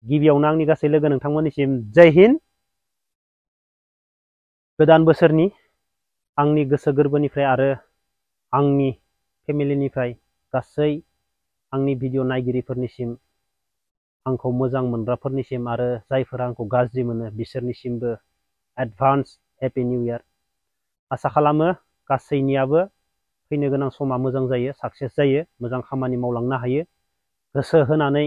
गिबियावनो आंनि गासै लोगो नोंथांमोननिसिम जय हिन्द। गोदान बोसोरनि आंनि गोसो गोरबोनिफ्राय आरो आंनि फेमिलिनिफ्राय गासै आंनि भिडिअ नायगिरिफोरनिसिम, आंखौ मोजां मोनग्राफोरनिसिम आरो जायफोरा आंखौ गाज्रि मोनो बिसोरनिसिमबो एडभान्स हेपि निउ इयार। आसा खालामो गासैनियाबो फैनो गोनां समा मोजां जायो, साक्सेस जायो, मोजां खामानि मावलांनो हायो, गोसो होनानै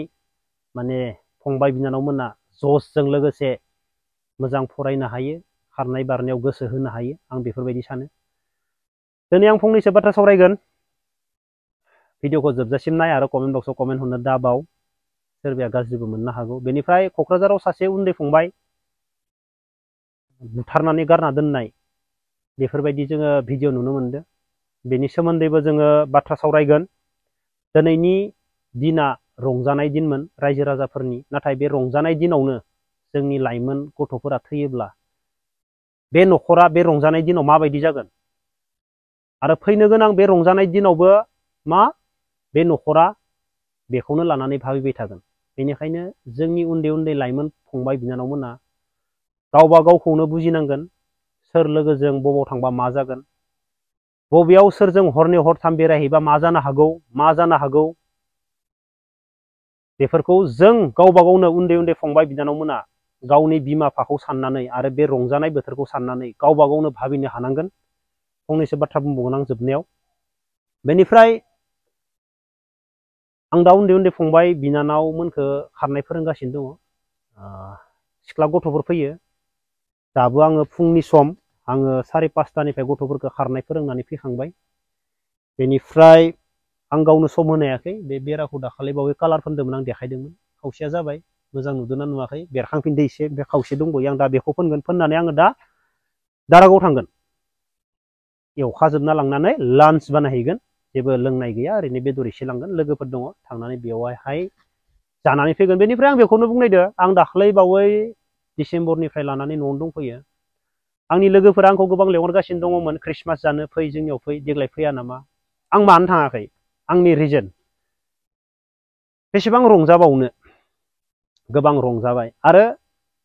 माने फंबाय बिनानावमोना जसजों लोगोसे मोजां फरायनो हायो, खारनाय बारनायाव गोसो होनो हायो, आं बेफोरबायदि सानो। दिनै आं फंनैसो बाथ्रा सावरायगोन। भिडिअखौ जोबजासिम नाय आरो कमेन्ट बक्सआव कमेन्ट हरनो दाबाव, सोरबाया गाज्रिबो मोननो हागौ। बेनिफ्राय क'क्राझाराव सासे उन्दै फंबाय बुथारनानै गारना दोननाय बेफोरबायदि जोङो भिडिअ नुनो मोनदों। बेनि सोमोन्दैबो जोङो बाथ्रा सावरायगोन। दिनैनि दिना रंजानाय दिनमोन रायजो राजाफोरनि, नाथाय बे रंजानाय दिनावनो जोंनि लाइमोन गथ'फोरा थैयोब्ला बे न'खरा बे रंजानाय दिनाव माबायदि जागोन आरो फैनो गोनां बे रंजानाय दिनावबो बे न'खरा बेखौनो लानानै भाबिबाय थागोन। बेनिखायनो जोंनि उन्दै उन्दै लाइमोन फंबाय बिनानावमोना गावबा गावखौनो बुजिनांगोन, सोर लोगोजों बबाव थांबा मा जागोन, बबेयाव सोरजों हरनै हरथाम बेरायहैबा मा जानो हागौ बेफोरखौ जों गावबा गावनो उन्दै उन्दै फंबाय बिनानावमोना गावनि बिमा बिफाखौ साननानै आरो बे रंजानाय बोथोरखौ साननानै गावबा गावनो भाबिनो हानांगोन। फंनैसो बाथ्रा बुंबावगोन आं जोबनायाव। बेनिफ्राय आं दा उन्दै उन्दै फंबाय बिनानावमोनखौ खारनाय फोरोंगासिनो दङ। सिख्ला गथ'फोर फैयो, दाबो आङो फुंनि सम, आङो 5:30निफ्राय गथ'फोरखौ खारनाय फोरोंनानै फैखांबाय। बेनिफ्राय आं गावनो सम होनो हायाखै। बे बेराखौ दाखालि बावै कालार फोनदोंमोन, आं देखायदोंमोन, खावसेया जाबाय, मोजां नुदोंना नुवाखै बेरखांफिनदो एसे, ओमफ्राय खावसे दंबयो। आं दा बेखौ फोनगोन, फोननानै आङो दा दारागाव थांगोन, एवखाजोबना लांनानै लान्च बानायहैगोन। जेबो लोंनाय गैया, ओरैनो बेदर एसे लांगोन, लोगोफोर दङ, थांनानै बेवहाय जानानै फैगोन। बेनिफ्राय आं बेखौनो बुंनायदो, आं दाखालै बावै डिसेम्बरनिफ्राय लानानै न'आवनो दंफैयो। आंनि लोगोफोरा आंखौ गोबां लेंहरगासिनो दङमोन, ख्रिस्टमास जानो फै, जोंनियाव फै, देग्लाय फैया नामा। आं मानो थाङाखै, आंनि रिजन, बेसेबां रंजाबावनो, गोबां रंजाबाय। आरो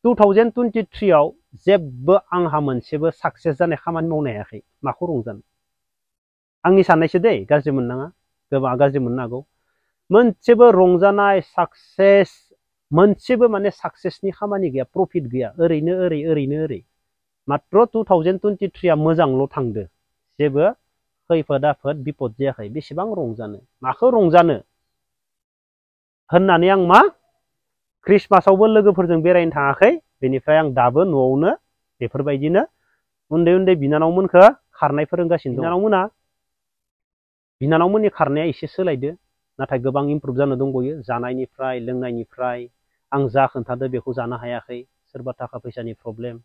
2023आव जेबो आंहा मोनसेबो साक्सेस जानाय खामानि मावनो हायाखै। माखौ रंजानो, आंनि साननायसो दै, गाज्रि मोननाङा, गोबाङा गाज्रि मोननो हागौ। मोनसेबो रंजानाय साक्सेस, मोनसेबो माने साक्सेसनि खामानि गैया, प्रफिट गैया, ओरैनो ओरै मात्र 2023आ मोजांल' थांदो, जेबो खैफोद आफोद बिपद जायाखै। बेसेबां रंजानो, माखौ रंजानो होननानै आं ख्रिस्टमासावबो लोगोफोरजों बेरायनो थाङाखै। बेनिफ्राय आं दाबो न'आवनो बेफोरबायदिनो उन्दै उन्दै बिनानावमोनखौ खारनाय फोरोंगासिनो दं। बिनानावमोननि खारनाया एसे सोलायदो, नाथाय गोबां इमप्रुभ जानो दंबयो, जानायनिफ्राय लोंनायनिफ्राय। आं जा खोन्थादो बेखौ जानो हायाखै, सोरबा थाखा फैसानि प्रब्लेम,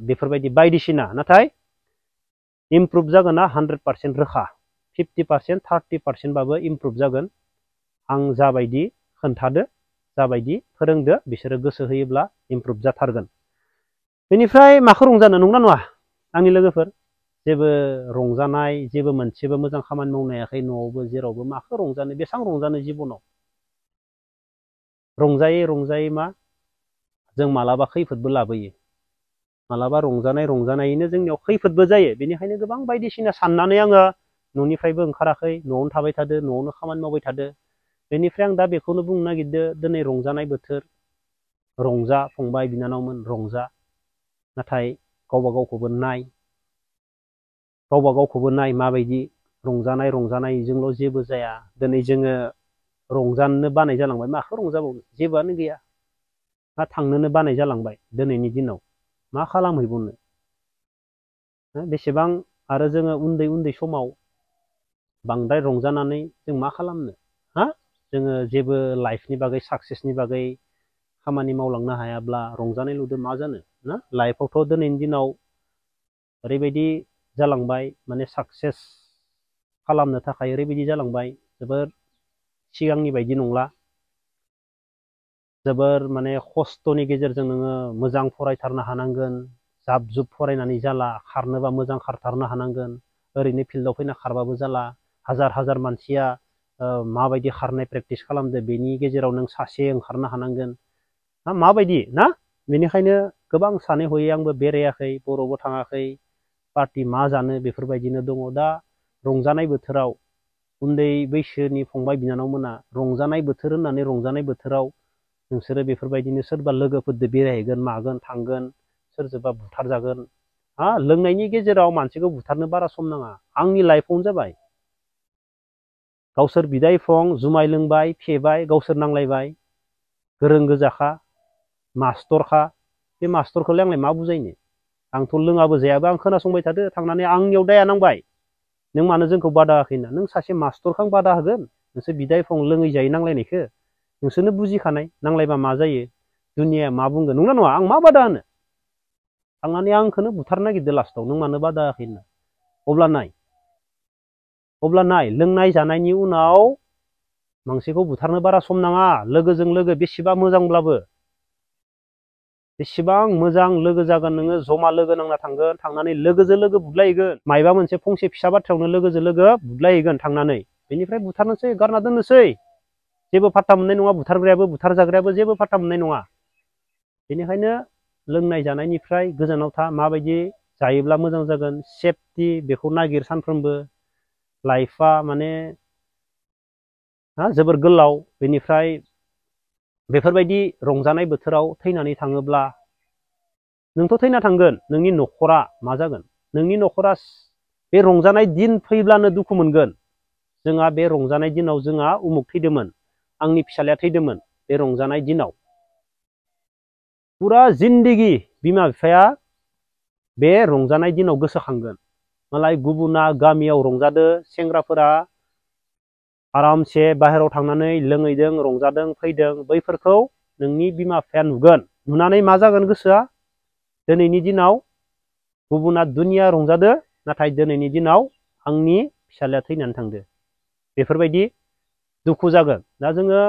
बेफोरबायदि बायदिसिना। नाथाय इमप्रुभ जागोना 100% रोखा, 50%, 30% बाबो इमप्रुभ जागोन। आं जाबायदि खोन्थादो, जाबायदि फोरोंदो, बिसोरो गोसो होयोब्ला इमप्रुभ जाथारगोन। बेनिफ्राय माखौ रंजानो, नंगौना नङा आंनि लोगोफोर? जेबो रंजानाय, जेबो मोनसेबो मोजां खामानि मावनो हायाखै न'आवबो जेरावबो। माखौ रंजानो, बेसेबां रंजानो जिबनाव? रंजायै जों मालाबा खैफोदबो लाबोयो, मालाबा रंजानायैनो जोंनियाव खैफोदबो जायो। बेनिखायनो गोबां बायदिसिना साननानै आङो न'निफ्रायबो ओंखाराखै, न'आवनो थाबाय थादो, न'आवनो खामानि मावबाय थादो। बेनिफ्राय आं दा बेखौनो बुंनो नागिरदो, दिनै रंजानाय बोथोर, रंजा फंबाय बिनानावमोन, रंजा। नाथाय गावबा गावखौबो नाय माबायदि। रंजानायजोंल' जेबो जाया। दिनै जोङो रंजानो बानाय जालांबाय, माखौ रंजाबावनो, जेबोआनो गैया। थांनोनो बानाय जालांबाय दिनैनि दिनाव, मा खालामहैबावनो। बेसेबां आरो जोङो उन्दै समाव बांद्राय रंजानानै जों मा खालामनो? जोङो जेबो लाइफनि बागै, साक्सेसनि बागै खामानि मावलांनो हायाब्ला रंजानाय लुदो मा जानो ना? लाइफआवथ' दिनैनि दिनाव ओरैबायदि जालांबाय, माने साक्सेस खालामनो थाखाय ओरैबायदि जालांबाय, जोबोर सिगांनि बायदि नंला। जोबोर माने खस्थ'नि गेजेरजों नोङो मोजां फरायथारनो हानांगोन, जाब जुब फरायनानै जाला, खारनोबा मोजां खारथारनो हानांगोन, ओरैनो फिल्डआव फैना खारबाबो जाला। हाजार मानसिया माबायदि खारनाय प्रेक्टिस खालामदो, बेनि गेजेराव नों सासे ओंखारनो हानांगोन। माबायदि ना बेनिखायनो गोबां सानै हयै आंबो बेरायाखै बर'बो थाङाखै पार्टि मा जानो बेफोरबायदिनो दङ। दा रंजानाय बोथोराव उन्दै बैसोनि फंबाय बिनानावमोना रंजानाय बोथोर होननानै रंजानाय बोथोराव नोंसोरो बेफोरबायदिनो सोरबा लोगोफोरजों बेरायहैगोन मागोन थांगोन सोरजोंबा बुथारजागोन लोंनायनि गेजेराव मानसिखौ बुथारनो बारा सम नाङा। आंनि लाइफआवनो जाबाय गावसोर बिदा बिफं जुमाय लोंबाय फेबाय गावसोर नांलायबाय गोरों गोजाखा मास्टरखा बे मास्टरखौलाय आंलाय मा बुजायनो आंथ' लोङाबो जायाबो आं खोनासंबाय थादो थांनानै आंनियाव दाया नांबाय नों मानो जोंखौ बादा होआखै होनना। नों सासे मास्टरखौ बादा होगोन नोंसोर बिदा बिफं लोङै जायै नांलायनायखौ नोंसोरनो बुजिखानाय नांलायबा मा जायो दुनिया मा बुंगोन नंना नङा आं मा बादा होनो थांनानै आंखौनो बुथारनो नागिरदो लास्टआव नों मानो बादा होआखै होनना। अब्ला नाय लोंनाय जानायनि उनाव मानसिखौ बुथारनो बारा सम नाङा। लोगोजों लोगो बेसेबा मोजांब्लाबो बेसेबां मोजां लोगो जागोन नोङो जमा लोगो नांना थांगोन थांनानै लोगोजों लोगो बुदलायहैगोन मायबा मोनसे फंसे फिसा बाथ्रायावनो लोगोजों लोगो बुदलायहैगोन थांनानै बेनिफ्राय बुथारनोसै गारना दोननोसै जेबो फात्ता मोननाय नङा बुथारग्रायाबो बुथारजाग्रायाबो जेबो फात्ता मोननाय नङा। बेनिखायनो लोंनाय जानायनिफ्राय गोजानाव था माबायदि जायोब्ला मोजां जागोन सेफटि बेखौ नागिर सानफ्रोमबो लाइफआ माने जोबोर गोलाव। बेनिफ्राय बेफोरबायदि रंजानाय बोथोराव थैनानै थाङोब्ला नोंथ' थैना थांगोन नोंनि न'खरा मा जागोन नोंनि न'खरा बे रंजानाय दिन फैब्लानो दुखु मोनगोन। जोंहा बे रंजानाय दिनाव जोंहा उमुक थैदोंमोन आंनि फिसाज्लाया थैदोंमोन बे रंजानाय दिनाव फुरा जिन्दगि बिमा बिफाया बे रंजानाय दिनाव गोसोखांगोन। मालाय गुबुना गामियाव रंजादो सेंग्राफोरा आरामसे बाहेरायाव थांनानै लोंहैदों रंजादों फैदों बैफोरखौ नोंनि बिमा बिफाया नुगोन नुनानै मा जागोन गोसोआ दिनैनि दिनाव गुबुना दुनिया रंजादो नाथाय दिनैनि दिनाव आंनि फिसाज्लाया थैनानै थांदो बेफोरबायदि दुखु जागोन। दा जोङो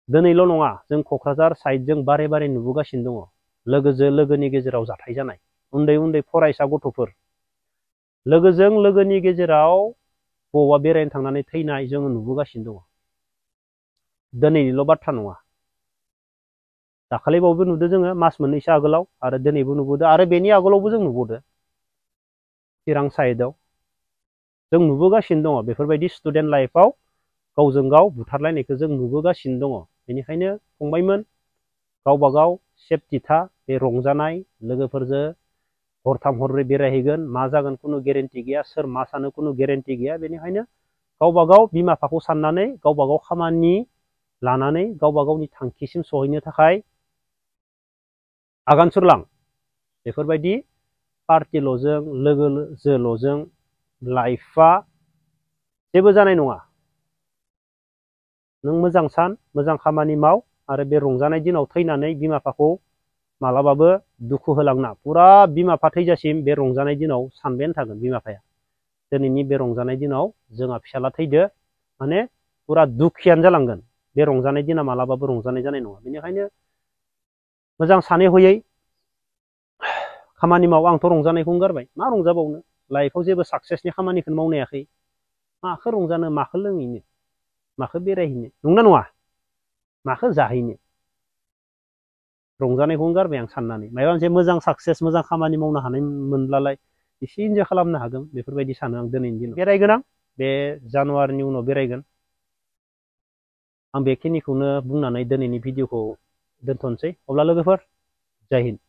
दिनैल' नङा जों क'क्राझार साइडजों बारे बारे नुबोगासिनो दङ लोगोजों लोगोनि गेजेराव जाथाय जानाय उन्दै उन्दै फरायसा गथ'फोर लोगोजों लोगोनि गेजेराव बबावबा बेरायनो थांनानै थैनाय जोङो नुबोगासिनो दङ। दिनैनिल' बाथ्रा नङा दाखालिबावबो नुदों जोङो मास मोननैसो आगोलाव आरो दिनैबो नुबोदों आरो बेनि आगोलावबो जों नुबोदों चिरां साइडआव जों नुबोगासिनो दङ बेफोरबायदि स्टुडेन्ट लाइफआव गावजों गाव बुथारलायनायखौ जों नुबोगासिनो दङ। बेनिखायनो फंबायमोन गावबा गाव सेफटि था बे रंजानाय लोगोफोरजों हरथाम हरब्रै बेरायहैगोन मा जागोन खुनु गेरेन्टि गैया सोर मा सानो खुनु गेरेन्टि गैया। बेनिखायनो गावबा गाव बिमा बिफाखौ साननानै गावबा गाव खामानि लानानै गावबा गावनि थांखिसिम सहैनो थाखाय आगान सुरलां। बेफोरबायदि पार्टिल'जों लोगोजोंल'जों लाइफआ जेबो जानाय नङा। नों मोजां सान मोजां खामानि माव आरो बे रंजानाय दिनाव थैनानै बिमा बिफाखौ मालाबाबो दुखु होलांना फुरा बिमा बिफा थैजासिम बे रंजानाय दिनाव सानबायानो थागोन बिमा बिफाया दिनैनि बे रंजानाय दिनाव जोंहा फिसाला थैदो माने फुरा दुखियानो जालांगोन बे रंजानाय दिना मालाबाबो रंजानाय जानाय नङा। बेनिखायनो मोजां सानै हयै खामानि माव। आंथ' रंजानायखौनो गारबाय मा रंजाबावनो लाइफआव जेबो साक्सेसनि खामानिखौनो मावनो हायाखै माखौ रंजानो माखौ लोंहैनो माखौ बेरायहैनो नंना नङा माखौ जाहैनो रंजानायखौनो गारबाय आं साननानै माबा मोनसे मोजां साक्सेस मोजां खामानि मावनो हानाय मोनब्लालाय एसे इन्जय खालामनो हागोन बेफोरबायदि सानो आं दिनैनि दिनाव। बेरायगोन आं बे जानुवारिनि उनाव बेरायगोन। आं बेखिनिखौनो बुंनानै दिनैनि भिडिअखौ दोनथ'नोसै। अब्ला लोगोफोर जय हिन्द।